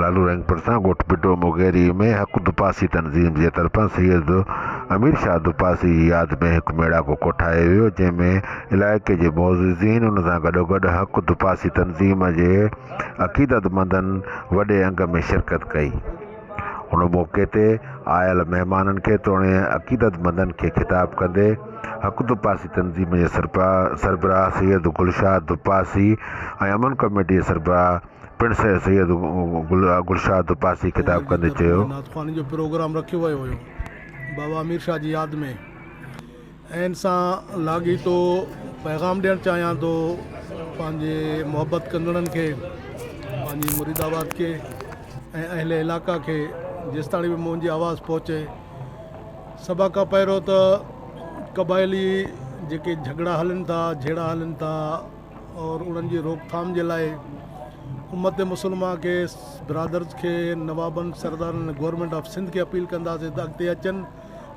لالو رنگ ڀرسان ڳوٺ بڊو مغيري ۾ حق دپاسي تنظيم جي طرفان سيد امير شاهه دپاسي جي ياد ۾ هڪ ميڙاڪو ڪوٺايو ويو جنهن ۾ علائقي جي معززين ان سان گڏوگڏ حق دپاسي تنظيم جي عقيدتمندن وڏي انگ ۾ شرڪت ڪئي. ان موقعي تي آيل مهمانن کي توڻي عقيدتمندن کي خطاب ڪندي حق دپاسي تنظيم جي سربراهه سيد گل شاهه دپاسي ۽ امن ڪميٽي جي سربراهه پڻ سيد گلشاد پاسي خطاب جي ڪندي طرف چيو. ۾ نعت خواني جو پروگرام رکيو ويو هيو بابا امير شاهه جي ياد ۾ ۽ ان سان لاڳيتو پيغام ڏيڻ چاهيان ٿو پنهنجي محبت ڪندڙن کي پنهنجي مريد آباد کي ۽ اهل علاقه کي جيستاڻي به منهنجي آواز پهچي سڀ کان پهريون ته قبائلي جيڪي جهڳڙا هلن ٿا جهيڙا هلن ٿا اور انهن جي روڪٿام جي لاء امت مسلمه کي برادرز کي نوابن سردارن ۽ گورنمينٽ آف سنڌ کي اپيل ڪنداسين ته اڳتي اچن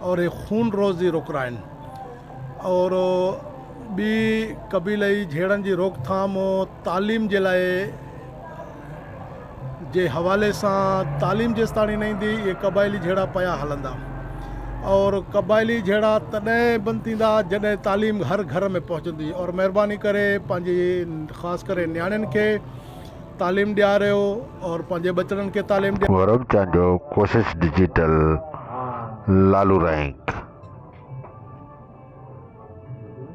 اور هي خون روزي روڪرائن اور ٻي قبيلائي جهيڙن جي روڪٿام تعليم جي لاء جي حوالي سان تعليم جيستاڻي نه ايندي اهي قبائلي جهيڙا پيا هلندا اور قبائلي جهيڙا تڏهن بند ٿيندا جڏهن تعليم هر گهر ۾ پهچندي اور مهرباني ڪري پنهنجي خاص ڪري نياڻين کي تعليم ڏياريو اور پنهنجي ٻچڙن کي تعليم محرم چانڊيو، ڪوشش ڊجيٽل، لالو رائنڪ.